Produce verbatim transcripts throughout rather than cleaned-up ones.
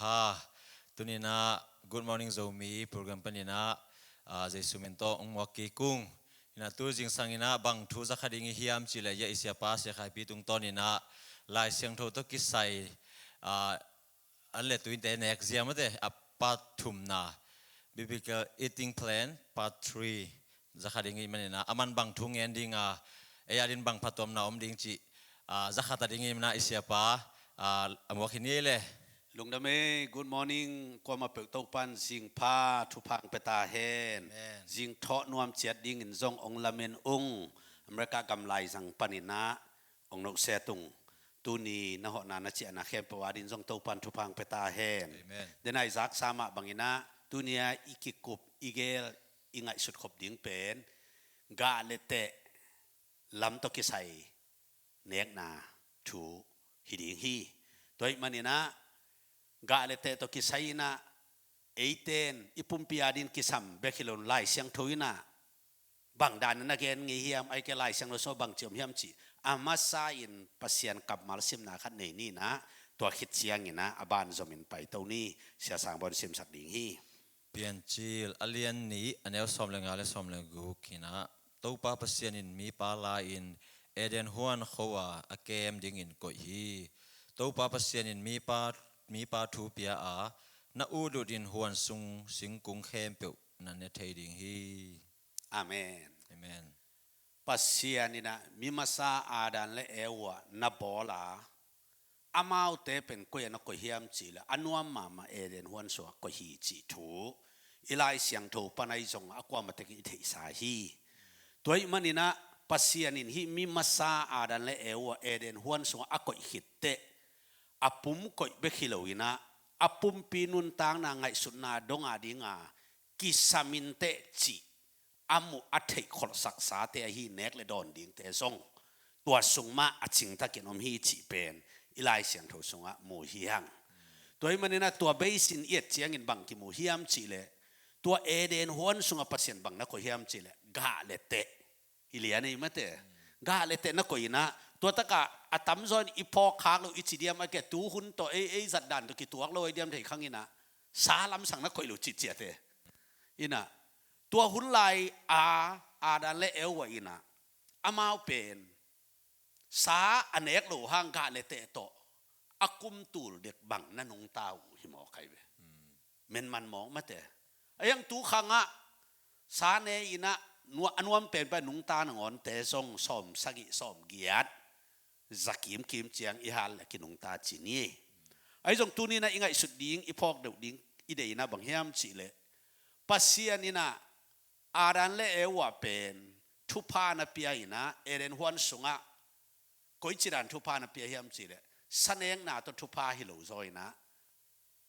Ah, tuni-in ah Good Morning Zomi program panin ah, ah, Jesu min tawh hong muak kik ung. Hi-in ah tu zingsang in ah bang thu za kha ding i hiam cih leh, i siapa Sia Khai Pi tungtawnin ah Lai Siangtho tawh kisai, ah, an le tuinte nek zia mate, a part thumna, Biblical Eating Plan part three za kha ding ahih manin ah, aman bang thu ngen ding a, ei adingin bang phattuamna om ding cih, ah, za kha ta ding ahih manin ah, i siapa, ah, a muak hi ni ei le. Lungdam ei, good morning, kuamah peuh Topa'n zingpha thupha hong pia ta hen. Amen. Zingthawh nuam ciat dingin zong hong lamen ung. America gam laizang panin ah hong nusia tung. Tuni na hawhna na ciahna khempeuh adingin zong Topa'n thupha hong pia ta hen. Amen. Denai zaksa mah bangin ah, tuni-a i kikup, i geel, i ngaihsut khop ding pen gah le teh lam tawh kisai nekna thu hi ding hi. Tua ahih manin ah gah le teh tawh kisai in ah, eite'n i pumpi adingin kisam bek hi lo-in Lai Siangtho in ah bang danin na gen ngei hiam, ahih kei leh Lai Siangtho sungah bang ci om hiam cih, a masa in Pasian kammal simna khat nei ni in ah, tua khit ciangin ah a banzomin paito ni. Sia Sang Bawn simsak ding hi. Piancil a lian nih, a neu sawm le nga le sawm le guk hi-in ah, Topa Pasian in mipa la-in Eden huan khua-ah a kem dingin koih hi. Topa Pasian in mipa, mipa thu pia a, na ut utin huan sung singkung khempeuh na ne thei ding hi. Amen. Amen. Pasian in ah mi masa Adam le Eva na bawl a, amaute pen koi-ah na koih hiam cih leh, a nuam mahmah Eden huan sungah koih hi cih thu i Lai Siangtho pan ahi zongin a kuamah tek in i theihsa hi. Tua ahih manin ah Pasian in hih mi masa Adam le Eva Eden huan sungah a koih khit teh, a pum koih bek hi lo-in ah, a pumpi nuntakna ngaihsutna dong adingin kisam inteh cih a muh a theih kholhsak sate ahi, nek le dawn dingte zong tua sung mah a cingtakin om hi cih pen i Lai Siangtho sungah mu hi hang. Tua ahih manin ah tua base in i et ciangin bang kimu hiam cih leh, tua Eden huan sungah Pasian bang na koih hiam cih leh, gah le teh. Hi lian ei mate. Gah le teh na koih in ah, tua takah a tamzaw in i phawk khak lo i ci diam, ahih kei leh tu hun tawh ei, ei zat dan tawh kituak lo ei diam thei khang in ah, sa lamsang na koih lo cih ciat e. In ah, tua hun lai a Adam le Eva in ah, amau pen sa a nek loh hang gah le teh tawh a kum tul dek bang na nungta uh hi mawk hi ve. Men man mawk mate. A iang tu khang ah sa ne in ah, nua-, a nuam pen pen nungta nangawnte zong sawm sagih, sawm giat, za kimkim ciang i hal leh kinungta ci ni. Ahi zong tuni-in ah i ngaihsut ding, i phawk deuh ding i deihna bang hiam cih leh, Pasian in ah Adam le Eva pen thupha na pia in ah, Eden huan sungah koici dan thupha na pia hiam cih leh, sa nekna tawh thupha hi lo zaw in ah,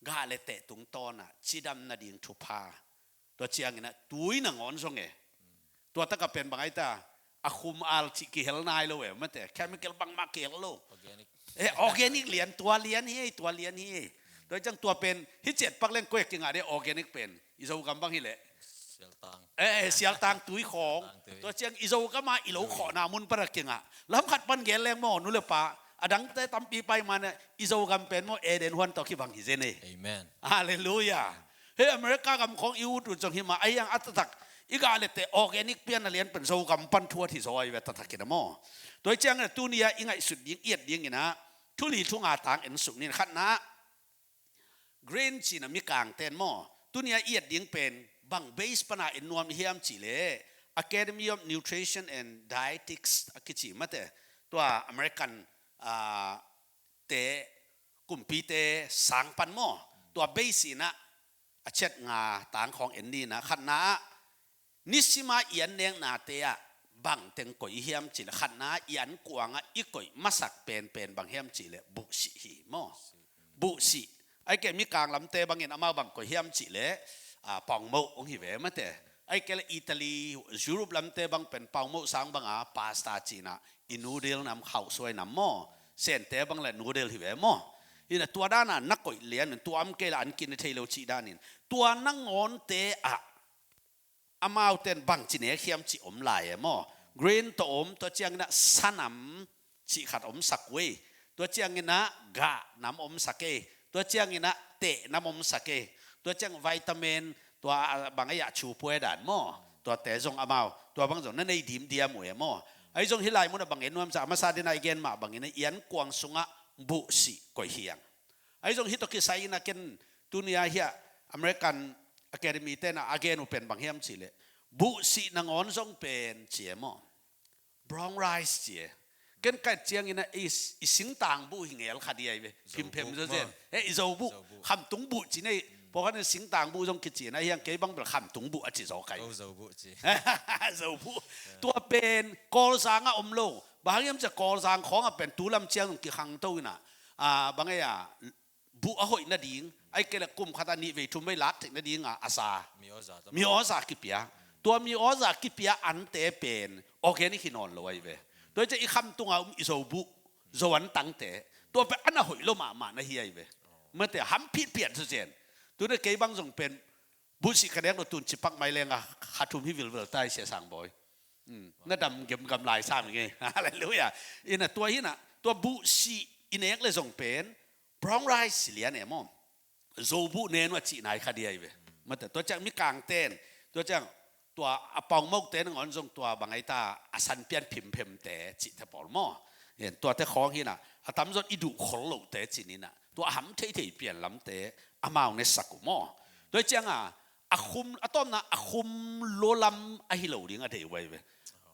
gah le teh tungtawn ah cidam nading thupha. Tua ciangin ah tui nangawn zong e. Tua takah pen bang ai ta, a khum al cih kihel nai lo e mate, chemical bangmah kihel lo. Organic. Eh, organic lian, tua lian hi ei, tua lian hi ei. Tua ciang tua pen hi ciat pak leng koi-ah kingah de organic pen, i Zogam bang hi leh, sialtang. Eh, eh, sialtang tui khawng. Sialtang tui. Tua ciang i Zogam ah i lo khawhna mun pan a kingah. Lam khat pan gen leng maw, nu le pa, a dangte tampi pai man ah, i Zogam pen maw, Eden huan tawh kibang hi zen e. Amen. Halleluiah. Hei America gam khawng i ut ut zong hi mah, a iang a taktak i gah le teh organic pianna lian pen Zogam pan thuat hi zaw hi ve taktak in ah maw. Tua ciangin ah tuni-a i ngaihsut ding, i et dingin ah thu li thu nga tang en suk ni. Khatna, grain cihna, mikangte'n maw, tuni-a i et ding pen bang base pan a en nuam i hiam cih leh, Academy of Nutrition and Dietetics a kici mate, tua American, ah, te, kumpite sang pan maw, tua base in ah a ciat nga tang khawng en ni in ah. Khatna ah, nisima i an neknate ah bang teng koih i hiam cih leh, khatna i an kuangah i koih masak penpen bang hiam cih leh, buhsih hi maw. Buhsih. Ahih kei leh mikang lamte bangin amau bang koih hiam cih leh, ah, pongmoh hong hi ve mate. Ahih kei leh Italy, Europe lamte bang pen pongmoh sang banga pasta cihna, i noodle nam, khauhsuai nam maw. Sente bang leh noodle hi ve maw. Hi-in ah tua dan a na koih lian in, tua om kei leh an kine thei lo cih danin, tua nangawnte ah amaute'n bangci nek hiam cih om lai e maw. Grain tawh om, tua ciangin ah sa nam cih khat omsak uh ei. Tua ciangin ah gah nam omsak ei. Tua ciangin ah tehna mawk sa kei. Tua ciang vitamin, tua, ah, bang a, ah, chu pue dan maw, tuate zong amau tua bang zong na nei dimdiam uh e maw. Ahi zong hih lai munah bang en nuam sa, a masa dingin a i gen mah bangin a, i ankuang sungah buhsih koih hi hang. Ahi zong hih tawh kisai in a ken tuni a hiah American Academy te in a a gen uh pen bang hiam cihleh, buhsih nangawn zong pen ci e maw. Brown rice ci e. Ken ka et ciangin a i, i singtang buh hi ngel kha ding ahi ve. Zo buh, phimphem zaw zen maw. He, i zo buh. Zo buh. Khamtung buh ci nei. Pawlkhat in singtang buh zong kici na hiang, kei bang bel khamtung buh a ci zaw kai. Ko zo buh ci. Zo buh. Tua pen Kawlzang ah om lo. Bang hang hiam cihleh Kawlzang khawng ah pen tu lam ciang zong kikhangto in a, ah, bang ei a, buh a hoih nading, ahih kei leh kum khat ah nih vei thum vei lak theih nading a, a za. Mi aw za ta maw. Mi aw za kipia. Tua mi aw za kipia ante pen organic hi nawn lo ahi ve. Tua hi ciang i khamtung a om i zo buh, zo an tangte, tua pen a na hoih lo mahmah na hi ahi ve. Mate, ham phitphiat zaw zen. Tuni kei bang zong pen buhsih ka nek lo, tun cipak mai leng a kha thum hi vilvel ta hi, Sia Sang Bawi. Hmm. Na dam gemgam lai sam ing e. Halleluiah. In a tua hi in a, tua buhsih i nek leh zong pen brown rice ci lian e maw. Zo buh nen uh a cih nai kha ding ahi ve. Mate, tua ciang mikangte in, tua ciang tua a pau mokte nangawn zong tua bang ei ta, a san pian phimphemte cihte pawl maw. Hen, tuate khawng hi in a, a tamzaw in i duh khol lohte ci ni in a, tua a ham theithei pian lamte amau ne sak uh maw. Tua hi ciang a, a khum, a tawpna a khum lua lam ahi lo ding a deih uh ahi ve.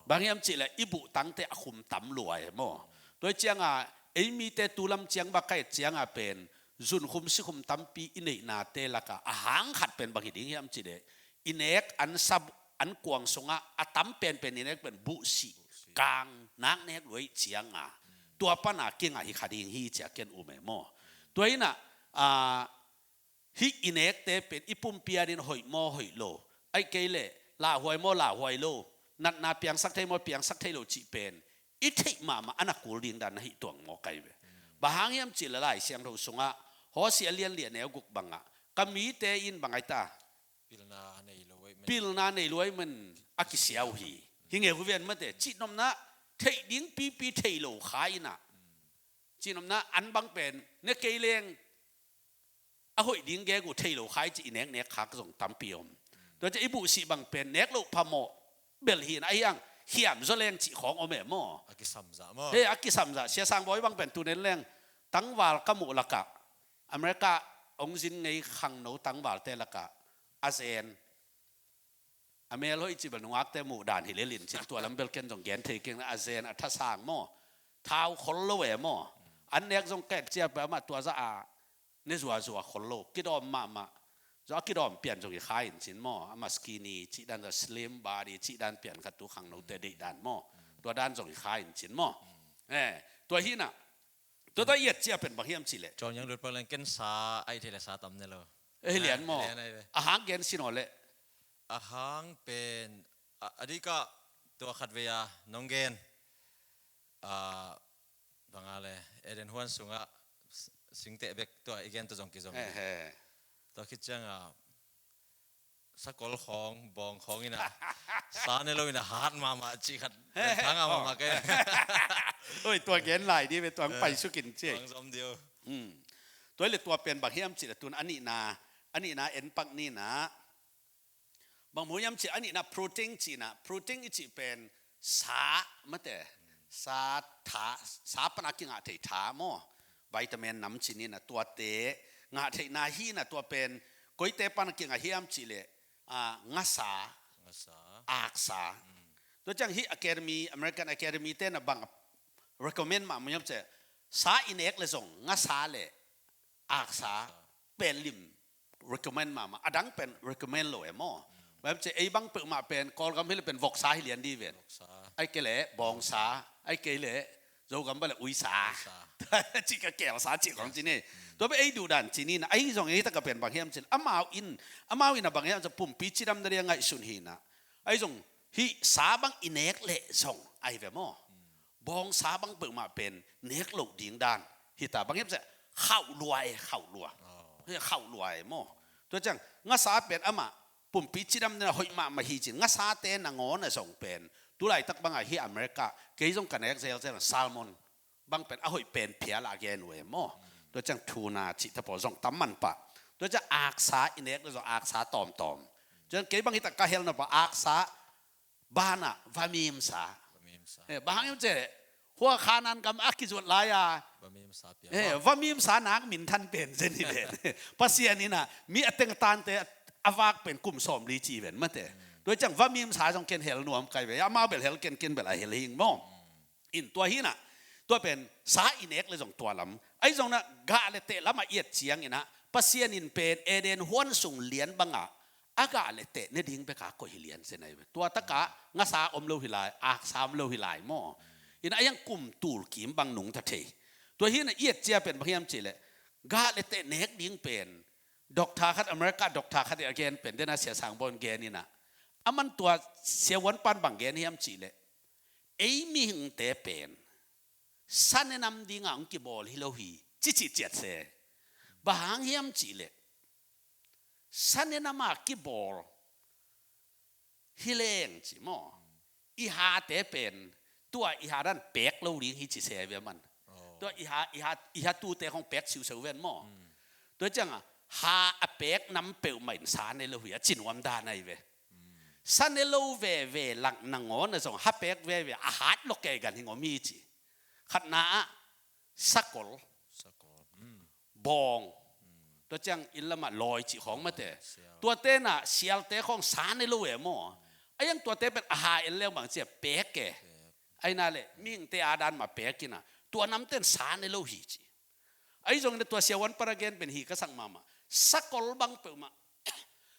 Bang hiam cihleh i buh tangte a khum tam lua e maw. Tua hi ciang a, ei mite tu lam ciang bang ka et ciang a pen, zun khum si khum tampi i neihnate lak ah a hang khat pen bang hi ding hiam cihleh, i nek an sa, ankuang sungah a tam penpen i nek pen buhsih, buhsih, kang nak nek lua ahih ciang a, tua pan a kingah hi kha ding hi ci a ken um e maw. Tua hi in a, ah, hih i nekte pen i pumpi adingin hoih maw hoih lo, ahih kei leh lauhuai maw lauhuai lo, natna piangsak thei maw piangsak thei lo cih pen i theih mahmah a na kul ding dan na hih tuang mawk ahi ve. Bang hang hiam cihleh Lai Siangtho sungah Hosea a lian li a neu guk bangah, ka mite in bang ei ta, pilna nei lo ahih man, pilna nei lo ahih man a kisia uh hi. Hi ngei uh hi ven mate, cihnopna theih ding pipi thei lo kha in a, cihnopna an bang pen ne kei leng a hoih ding gegu thei lo kha hi ci i neknek khak zong tampi om. Tua ciang i buhsih bang pen nek loh phamawh bel hi in a, ahi hang hiam zaw leng cih khawng om e maw. A kisam zah maw. He, a kisam zah. Sia Sang Bawi bang pen tu nen leng tangval ka muh lak ah, America hong zin ngei khangno tangvalte lak ah a zen, a mel hoih cih bel nungakte muh dan hi lel in cin, tua lam bel ken zong gen thei keng, a zen a thasang maw, thau khol lo e maw. An nek zong ka et ciang pen amah tua zah a ne zuazua khol lo, kidawm mahmah. Zong a kidawm pian zong hi kha in cin maw, amah skinny cih dan, slim body cih dan pian khat tu khangnote deih dan maw. Tua dan zong hi kha in cin maw. Eh, tua hi in a, tua tua i et ciang pen bang hiam cihleh, John Yang Lut Pak leng ken sa ahih thei leh sa tam ne lo. Eh, hi lian maw. Hi lian ahi ve. A hang gen sin aw leh. A hang pen, a, a dik ah tua khat vei a nong gen, a, bang a leh, Eden huan sungah s-, singteh bek tua i gen tua zong kizom. He, he. Tua khit ciang a, sakol khawng, bawng khawng in a, sa ne lo in a hat mahmah cih khat. He, he. Thang a mahmah kei. Oi, tua gen lai ding ve, tua hong pai suk in ci. Tua hong zom ding uh. Hmm. Tua hi leh tua pen bang hiam cihleh tun a nihna, a nihna en pak ni in a. Bang mu hiam cihleh a nihna protein ci in a, protein i cih pen sa mate. Sa, tha, sa pan a kingah thei tha maw. Vitamin nam ci ni in a, tuate ngah theihna hi in a, tua pen koite pan a kingah hiam cihleh, ah, ngasa, ngasa, aksa. Mm. Tua ciang hih Academy, American Academy te in a bang recommend mahmah hiam cihleh, sa i nek leh zong ngasa leh aksa pen lim recommend mahmah, a dang pen recommend lo e maw. Bang hiam cihleh ei bang peuhmah pen Kawlgam hi leh pen voksa hi lian ding ven. Voksa. Ahih kei leh bawngsa, ahih kei leh Zogam bang leh uisa. Uisa. Cih ka kelsa cih khawng ci ni. Tua pen ei duhdan ci ni in a, ahi zong ei tak a pen bang hiam cihleh, amau in, amau in a bang hiam cihleh pumpi cidam nading a ngaihsun hi in a. Ahi zong hih sa bang i nek leh zong ahi ve maw. Bawngsa bang peuhmah pen nek loh ding dan hi ta, bang hiam cihleh khauh lua e, khauh lua. Oh. Khauh lua e maw. Tua ciang ngasa pen amah pumpi cidam nading a hoih mahmah hi cin, ngasate nangawn a zong pen tu laitak bang a hih America kei zong ka nek zelzel salmon bang pen a hoih pen phial a gen uh e maw. Tua ciang tuna cihte pawl zong tam man pah. Tua ciang aksa i nek le zong aksa tawmtawm. Tua ciang kei bang hi tak ka hel nop a aksa banah va mimsa. Va mimsa. Eh, bang hang hiam cih leh hua Khanaan gam a kizuat lai a, va mimsa piang, eh, va mimsa nak minthan pen zen hi ven. Pasian in ah mi a teng a tante a vak pen kum sawmli ci ven mate. Tua ciang va mimsa zong ken hel nuam kai ve. Amau bel hel ken, ken bel a hel hing maw. In tua hi nah, tua pen sa i nek le zong tua lam. Ahi zong nah gah le teh lamah i et ciangin ah Pasian in pen Eden huan sung lian bangah a gah le teh ne ding beka koih hi lian zen ahi ve. Tua takah ngasa om lo hi lai, aksa om lo hi lai maw. In a iang kum tul kim bang nungta thei. Tua hi nah i et cia pen bang hiam cih leh gah le teh nek ding pen doctor khat, America doctor khat in a gen pen, den a Sia Sang Bawn gen in ah, aman tua siavuan pan bang gen hiam cih leh ei mihingte pen sa ne nam dingah hong kibawl hi lo hi, ci cih ciat se. Bang hang hiam cih leh sa ne namah kibawl hi leng ci maw, i hate pen tua i ha dan pek lo ding hi ci se ve man. Oh. Tua i ha, i ha, i ha tute khong pek siuseu ven maw. Mm. Tua ciangah ha a pek nam peuhmah in sa ne lo hi a ci nuam dan ahi ve. Mm. Sa ne lo veve lak nangawn a zong ha pek veve a hat lo kei gan hing om hi ci. Khatna ah sakol, sakol, mm, bawng. Mm. Tua ciang inn lamah lawi cih khawng mate. Sial. Tuate nah sialte khawng sa ne lo e maw. A iang tuate pen a ha en leu bang cia pek e. Pek. Ahi nah leh mihingte a dan mah pek in ah tua namten sa ne lo hi ci. Ahi zongin tua siavuan pan a gen pen hi ka sak mahmah. Sakol bang peuhmah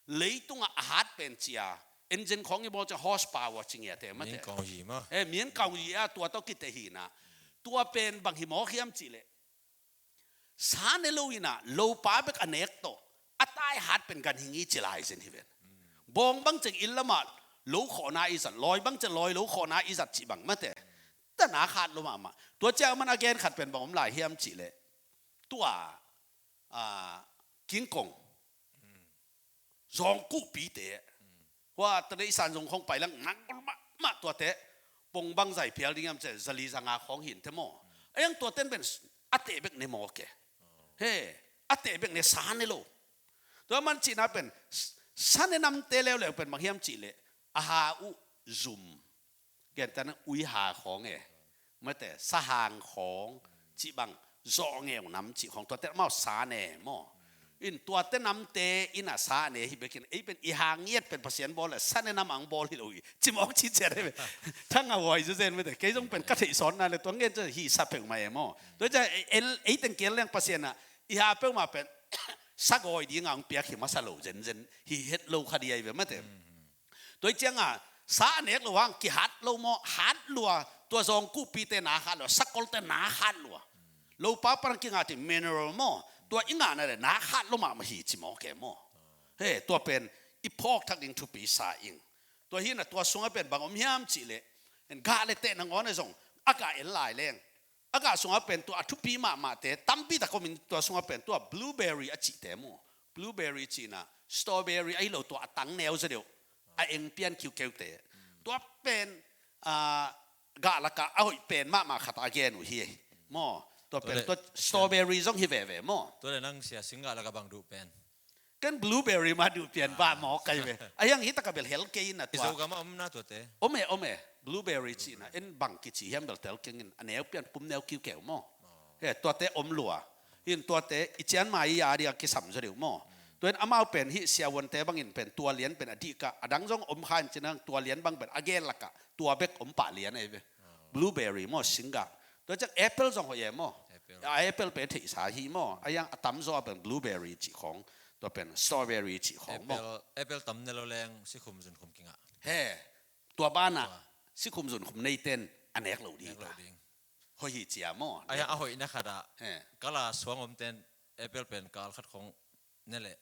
leitungah a hat pen cia, engine khawng i bawl ciang horsepower ci ngiate mate. Min kaung yi maw. Eh, min kaung yi a tua tawh kite hi nah. Tua pen bang hi mawk hiam cih leh sa ne lo in ah lopa bek a nek tawh a tai hat pen gan hing i ci lai zen hi ven. Bawng bang ciang inn lamah lo khawhna i zat, lawi bang ciang lawi lo khawhna i zat cih bang mate. Ta nak hat lo mahmah. Tua ciang man a gen khat pen bang om lai hiam cih leh tua, ah, King Kong zawngkuhpite. Hua tadei san zong khong pai lang nang gol mahmah tuate. Pong bang zai phial ding hiam cih leh zali zanga khong hinte maw. A iang tuaten pen a teh bek ne maw ke. He, a teh bek ne sa ne lo. Tua man cihna pen s-, sa ne namte leuleu pen bang hiam cih leh a ha uh zum. Gentehna uiha khawng e. Mate, sahang khawng, cih bang, zawh ngeu nam cih khawng, tuate amau sa ne maw. In tuate namte in a sa ne hi bekin, ei pen i ha ngiat pen Pasian bawl le, sa ne nam ang bawl hi lo hi. Cimawk ci ciat hi be. Thang a huai zu zen mate, kei zong pen ka theih sawn na le, tua ngen cu hi sa peuhmah e maw. Tua cia, ei, ei, ei teng kiel leng Pasian ah, i ha peuhmah pen, sa gawi ding ang piak hi masa lo zenzen, hi het lo kha di ai ve mate. Tua hi cianga, sa a nek lo hang, kihat lo maw, hat lua, tua zawngkuhpite na hat lua, sakolte na hat lua. Lopa parang kingah ti mineral maw, tua i ngahna le na hat lo mahmah hi ci maw ke maw. He, tua pen, i phawk thak ding thupi sa ing. Tua hi na tua sungah pen bang om hiam cih leh, en gah le teh nangawn a zong, a gah en lai leng. A gah sungah pen tua a thupi mahmahte, tampi tak om in tua sungah pen tua blueberry a cihte maw. Blueberry cihna, strawberry ahi lo tua a tang neu zaw deuh, a eng pian kiukeute. Tua pen, ah, gah lakah a hoih pen mahmah khat a gen uh hi. Maw, tua pen tua strawberry zong hi veve maw. Tua le nang sia singgah lakah bang duh pen. Ken blueberry mah duh pian bah maw kai ve. A hiang hi taka bel hel kei na tua. I Zogam a om na tuate. Om e, om e. Blueberry cihna. En bang kici hiam bel tel keng in. A neu pian pum neu kiukeu maw. He, tuate om lua. Hin tuate, i cian mai i a dia kisam zaw deuh maw. Tuan amau pen hi siavuante bangin pen tua lian pen a dih ka. A dang zong om kha in cinang tua lian bang pen a gel laka. Tua bek om pah lian ei ve. Blueberry maw singgah. Tua ciang apple zong hoih e maw. Apple. A apple pen theihsa hi maw. A yang a tam zaw a pen blueberry cih khawng. Tua pen strawberry cih khawng maw. Apple, apple tam ne lo leng sikhum zunkhum kingah. He. Tua banah sikhum zunkhum neiten a nek lo ding. Nek lo ding. Hoih hi cia maw. A yang a hoih na khat ah. He. Kala suang om ten apple pen kal khat khawng ne leh.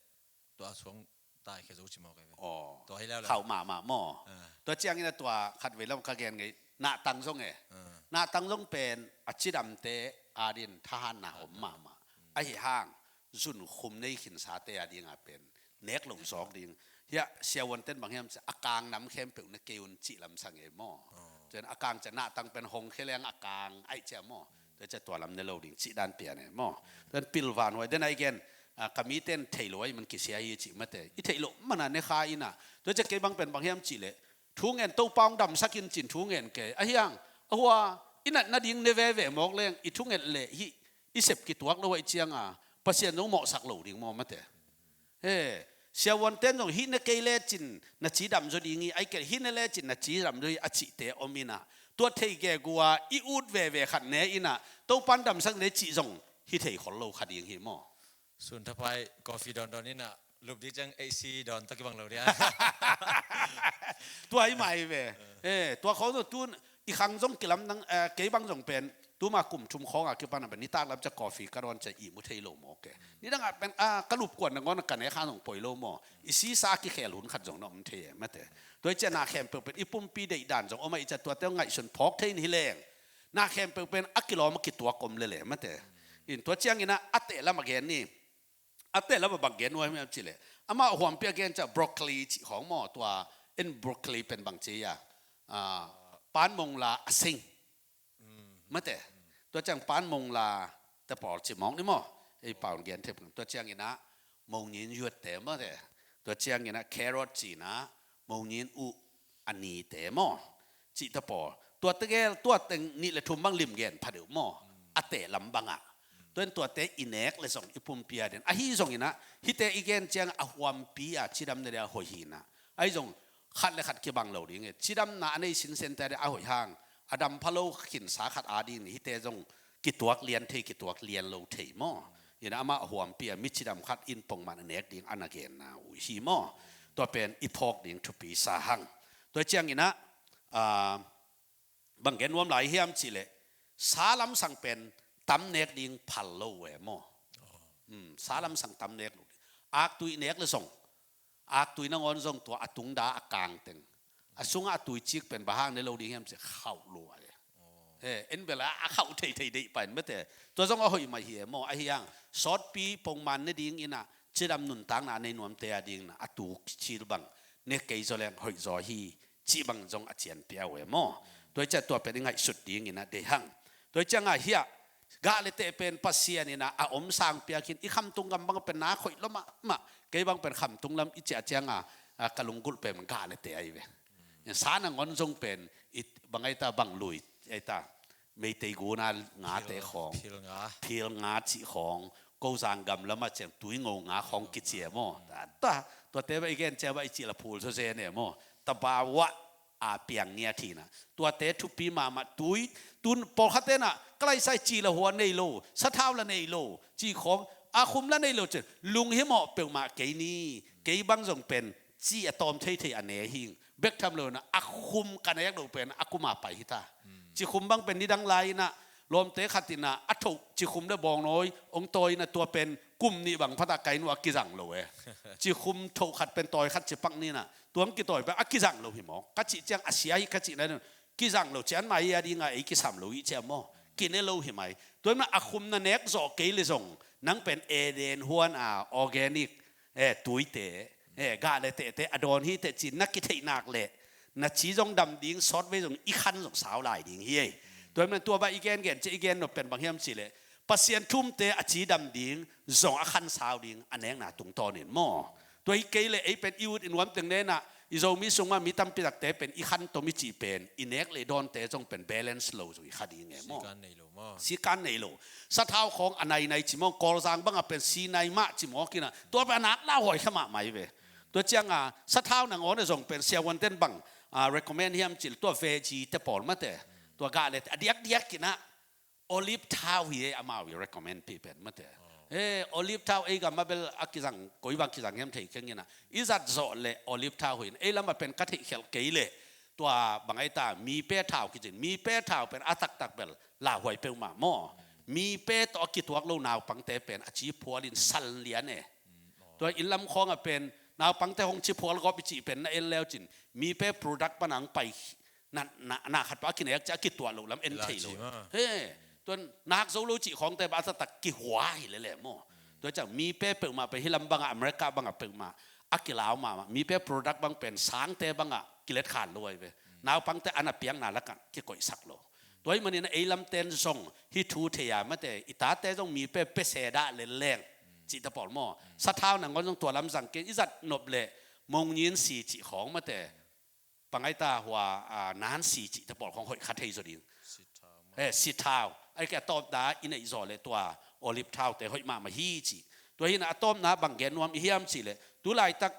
Tua suang tai khia zo ci maw kai ve. Aw. Tua hi leu leu. Khauh mahmah maw. Ah. Tua ciangin a tua khat vei lam ka gen ngei. Nahtang zong e. Ah. Nahtang zong pen a cidamte a din thahatna om mahmah. Ahi hang zunkhum nei khinsate a dingah pen nek lo zawk ding. Hiah siavuanten bang hiam cia a kang nam khempeuh ne kei un cih lamsang e maw. Aw. Tuan a kang cia nahtang pen hong khia leng a kang aih cia maw. Tua cia tua lam ne lo ding cih dan pian e maw. Tuan pilvan huai den a i gen. a, ka mite in thei lo ahih man kisia hi cih mate. I theih loh man a ne kha in ah. Tua ciang kei bang pen bang hiam cih leh, thu ngen, Topa hong damsak in ci-in thu ngen kei. Ahi hang a hua i natna ding ne veve mawk leng, i thunget leh hih i sep kituak lo ahih ciang a, Pasian zong mawhsak lo ding maw mate. He, siavuante'n zong hih ne kei lecin na cidam zaw ding hi, ahih kei leh hih ne lecin na cidam zaw hi a cihte om in ah, tua thei gegu a i ut veve khat ne in ah, Topa'n damsak ne cih zong hi thei khol lo kha ding hi maw. Sun Thapai coffee dawndawn in ah, lup ding ciang A C dawn tawh kibang lo dia. Tua hi mah hi ve. Eh, tua khawng zong tun i khang zong kilamdang, eh, kei bang zong pen tuma kum thum khawng a kipan a pen nitak lam ciang coffee ka dawn ciang ihmu thei lo maw ke. Nidang a pen, ah, ka lupkuan nangawn a ka ne kha zong poi lo maw. I sisa a kikhel hun khat zong na om thei e mate. Tua hi ciang na khempeuh pen i pumpi deihdan zong om ahih ciang tuate ngaihsun phawk thei in hi leng, na khempeuh pen a kilawm a kituak om lel e mate. In tua ciangin ah a teh lam a gen ni. A teh lam a bang gen nuam hiam cih leh, amah a huampi a gen ciang broccoli cih khawng maw, tua en broccoli pen bang ci a, ah, pan mongla a sing mate. Tua ciang pan mongla te pawl ci mawk ni maw. Ei pawl gen thei, tua ciangin ah mongnin yuatte mate. Tua ciangin ah carrot ci-in ah mongnin uh a nite maw, cihte pawl. Tuate gel, tua teng nih le thum bang lim gen pha deuh maw. A teh lam bang ah. Tua in tuate i nek leh zong i pumpi a ding. Ahi zongin ah hihte i gen ciang a huampi a cidamna dia hoih hi in ah. Ahi zong khat le khat kibang lo ding e. Cidamna a nei sinsen te a dia a hoih hang, a dam pha lo khinsa khat a ding hihte zong kituak lian thei, kituak lian lo thei maw. In ah amah a huampi a mi cidam khat in pongman a nek ding a na genna uh hi maw. Tua pen i phawk ding thupi sa hang. Tua ciangin ah, ah, bang gen nuam lai hiam cih leh, sa lamsang pen tam nek ding phal lo uh e maw. Hmm, sa lamsang tam nek lo ding. Aktui nek leh zong, aktui nangawn zong tua a tungda a kang teng, a sungah a tui cik pen bang hang ne lo ding hiam cih khauh lua e. He, en bel a, a khauh theithei deih pai in mate. Tua zong a hoih mah hi e maw. Ahi hang sawtpi pongman ne dingin ah cidam nuntakna a nei nuamte a dingin ah a tu cil bang ne kei zaw leng hoih zaw hi, cih bang zong a cian pia uh e maw. Tua hi ciang tua pen i ngaihsut dingin ah deih hang. Tua hi ciang a hiah gah le teh pen Pasian in ah a om sang piak hi in, i khamtung gam bang pen na khoih lua mahmah. Kei bang pen khamtung lam i ciah ciang a, a ka lunggulh pen gah le teh ahi ve. Sa nangawn zong pen i bang ai ta, bang lui ai ta, Meitei gun a ngate khawng, phil nga, phil nga cih khawng, Kozang gam lam ah ciang tuingo nga khawng kici e maw. Ta, ta, tuate bang i gen ciang bang i cih leh phul zaw zen e maw. Tabawa a piang ngiat hi in ah. Tuate thupi mahmah. Tui, tun pawlkhatte in ah ka laisai ci leh hua nei lo, sathau leh nei lo, cih khawng, a khum leh nei lo ciang lunghimawh peuhmah kei ni. Kei bang zong pen ci a tawm theithei a ne hi ing. Bek tham lo in ah a khum ka nek loh pen a kum a pai hi ta. Ci khum bang pen nidang lai in ah lawmte khat in ah a thoh ci khum leh bawngnawi hong tawi in ah tua pen kum nih bang pha ta, kai nuam a kizang lo e. Ci khum thoh khat pen tawi khat ci pak ni in ah tua hong kitawi pen a kizang lo hi maw. Ka cih ciang a sia hi ka cih na ding, kizang lo ciang mah hi a ding a, ei kisam lo hi ciang maw. Kine lo hi mai. Tua in ah a khum na nek zawh kei leh zong nang pen Eden huan a organic, eh, tuite, eh, gah le tehte a dawn hi teh ci-in na kitheih nak leh na ci zong dam ding, sawtvei zong i khan zong sau lai ding hi ei. Tua hi man tua bang i gengen ciang i gen nop pen bang hiam cih leh, Pasian thumte a cidam ding zong a khan sau ding a nekna tungtawnin maw. Tua hi kei leh ei pen i ut i nuam teng ne in ah i Zomi sungah mi tampi takte pen i khan tom i cih pen i nek leh i dawnte zong pen balance lo zong hi kha ding e maw. Sikan nei lo maw. Sikan nei lo. Sathau khawng a nainai ci maw, Kawlzang bang a pen si nai mah ci mawk in ah tua pen a nak lauhuai kha mahmah hi ve. Tua ciang a sathau nangawn a zong pen siavuante'n bang, ah, recommend hiam cih leh tua veggie te pawl mate. Tua gah le teh a diakdiak in ah olive thau hi e, amau i recommend pi pen mate. Eh, olive thau ei gam ah bel a kizang, koi bang kizang hiam thei keng in ah i zat zawh leh olive thau hi in. Ei lam ah pen ka theihkhelh kei leh tua bang ai ta, mipe thau kici in. Mipe thau pen a taktak bel lauhuai peuhmah maw. Mipe tawh a kituak lo naupangte pen a ci phual in sal lian e. Tua inn lam khawng ah pen naupangte hong ci phual gawp i cih pen na en leu cin mipe product pan a hong pai na, na, na khat peuh a kinek ciang a kituah loh lam en thei lo. He, tua nak zo lo cih khawngte bang a taktak kihua hi lel e maw. Tua ciang mipe peuhmah pen hih lam bang ah, America bang ah peuhmah a kilau mahmah. Mipe product bang pen sangte bang ah kilet khan lo ahi ve. Naupangte an a piakna lakah kikoihsak lo. Tua ahih manin ei lamte'n zong hih thu thei a mate, i tate zong mipe pia se dah lel leng cihte pawl maw. Sathau nangawn zong tua lam zang kei, i zat nop leh mongnin si cih khawng mate. Pangaita hua, a, nan si cihte pawl khawng hoih kha thei zaw ding. Sithau maw. Eh, sithau. Ai kei a tawpna i neih zawh leh tua olive thaute hoih mahmah hi cih. Tua hi-in a tawpna bang gen nuam i hiam cih leh, tu laitak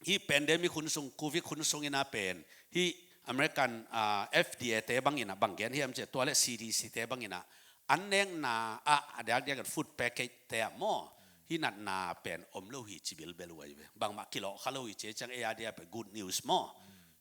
hih pandemic hun sung, covid hun sung in a pen, hih American, ah, F D A te bang in a bang gen hiam cih, tua leh C D C te bang in a, an nekna ah, a diakdiak in food package te ah maw, hih natna pen om lo hi ci bilbel uh ahi ve. Bangmah kilawh kha lo hi ci, ciang ei a dia pen good news maw.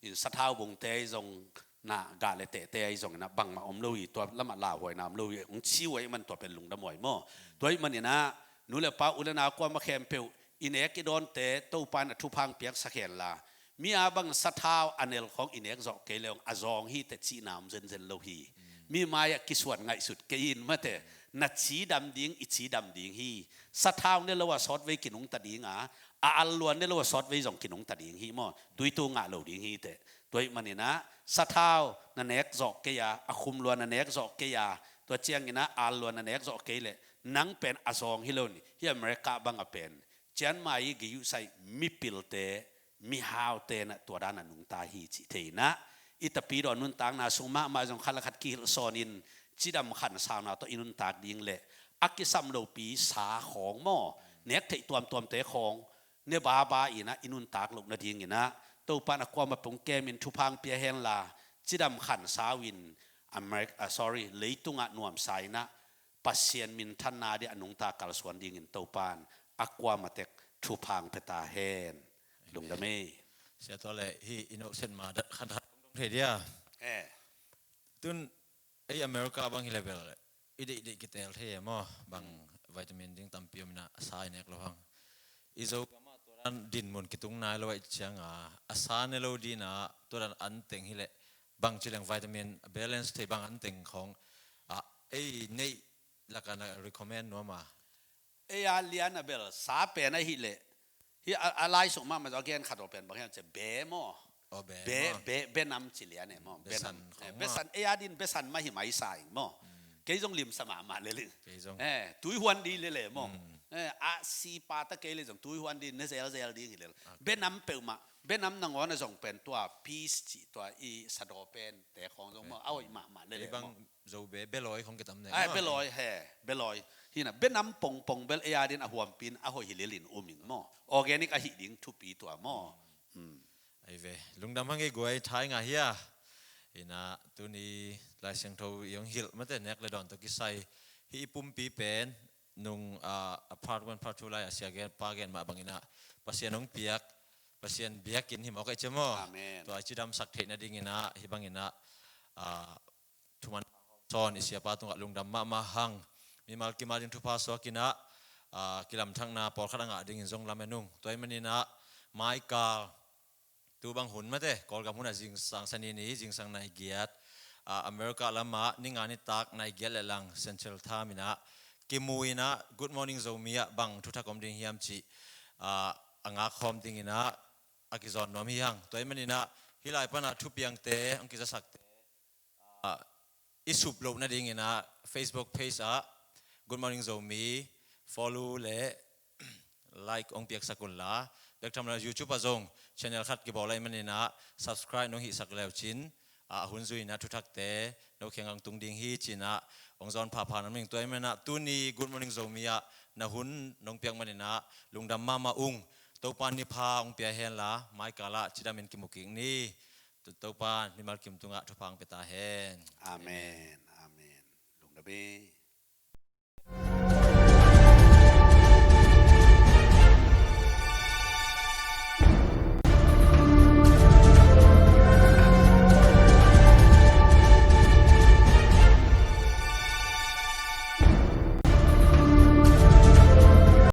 In sathau bungte ahi zong, na gah leh tehte ahi zong in a bangmah om lo hi, tua lamah lauhuaina om lo hi, hong ci uh ahih man tua pen lungdam huai maw. Tua ahih man in a, nu leh pa, u leh nau kuamah khempeuh, i nek i dawnte Topa in a thupha hong piaksak hen la. Mi a bang sathau a nel khawng i nek zawh kei leh hong a zawng hi teh cihna om zenzen lo hi. Mi mai-ah kisuan ngaihsut kei in mate. Na cidam ding, i cidam ding hi. Sathau ne lo a sawtvei kinungta ding a, a al lua ne lo a sawtvei zong kinungta ding hi maw. Tuitu ngah lo ding hi teh. Tua ahih man in a, sathau na nek zawh kei a, a khum lua na nek zawh kei a, tua ciang in a al lua na nek zawh kei leh, nang pen a zawng hi lo in, hih America bang a pen Chiang Mai i gei uh sai mipilte, mihaute in a tua dan a nungta hi cih thei in a, i tapidaw nuntakna sung mahmah zong khat leh khat kihilhsawn in, cidam khansauna tawh i nuntak ding leh, a kisam lopi sa khawng maw, nek theih tuamtuamte khawng ne baba in a i nuntak loh nading in a, Topa in a kuamah peuh hong kem in thupha hong pia hen la, cidam khansau in, America, ah, sorry, leitungah nuamsa in a, Pasian minthanna ding a nungta kalsuan dingin Topa in a kuamah tek thupha hong pia ta hen. Lungdam ei. Sia, tua leh hih i nopsiat ma khat khat hong dong thei dia. Eh. Tun ei America bang hi leh bel i deihdeih kiteel thei e maw. Bang vitamin ding tampi om in a, sa i nek loh hang. I Zogam ah tua dan dinmun kitung nai lo ahih ciang a, a sa ne lo ding in a, tua dan anteng hi leh bangci leng vitamin balance thei bang anteng khawng, ah, ei neih lakah na recommend nuam a? Ei a lian a bel sa pen ahih leh, hih a, a lai sung mahmah zong a gen khat aw pen bang hiam cih leh be maw. Oh, be maw. Be, be nam ci lian e maw. Be nam. Besan khawng maw. Eh, besan, ei a din besan mah hi mai sa ing maw. Kei zong limsa mahmah lel ing. Kei zong. Eh, tuihuan di lel e maw. Eh, a sipa ta kei leh zong tuihuan di ne zelzel ding hi lel. Be nam peuhmah. Be nam nangawn a zong pen tua peas cih tua i sadaw pen te khawng zong maw. A hoih mahmah lel e maw. Ei bang Zo be, belawi khawng kitam ne. Ai, maw, belawi he, belawi. Hi in a, be nam pongpong bel ei a din a huampi in a hoih hi lel in um ing maw. Organic ahih ding thupi tua maw. Ai ve, lungdam hang ei guai, thai ngah hia. Hi in a, tuni Lai Siangtho i hong hilh mate nek leh dawn tawh kisai. Hih i pumpi pen, nung, ah, a part one, part two lai a sia gen, pa gen mah bang in a, Pasian hong piak, Pasian biakinn hi mawk ahih ciang maw. Amen. Tua i cidamsak theih nading in a, hih bang in a, ah, thuman sawn i siapa tungah lungdam mahmah hang. Mimal kim a ding thupha suak in a, ah, kilamthakna pawlkhat a ngah dingin zong lamen ung. Tua ahih man in a, maikal, tu bang hun mate, Kawlgam hun a zingsang, Sani ni, zingsang nai giat, ah, America lamah ni nga nitak nai giat leh lang Central Time in a kimu in a, Good Morning Zomi ah bang thuthak om ding hiam cih, ah, a ngak khawm ding in a, a kizawn nuam hi hang. Tua ahih man in a, hih lai pan a thupiangte hong kizasakte, ah, i sup loh nading in a, Facebook page ah Good Morning Zomi follow leh like hong piaksak un la. Bek tham lo in a, YouTube ah zong channel khat kibawl ahih man in a, subscribe nong hihsak le uh cin, ah, a hun zui in a thuthakte no kiangah hong tung ding hi ci in a, hong zawn phapha nuam ing. Tua ahih man in a, tuni Good Morning Zomi ah na hun nong piak man in a, lungdam mahmah ung. Topa in ni pha hong pia hen la, maikal ah cidam in kimu kik ni. Topa in mimal kim tungah thupha hong pia ta hen. Amen. Amen. Lungdam ei.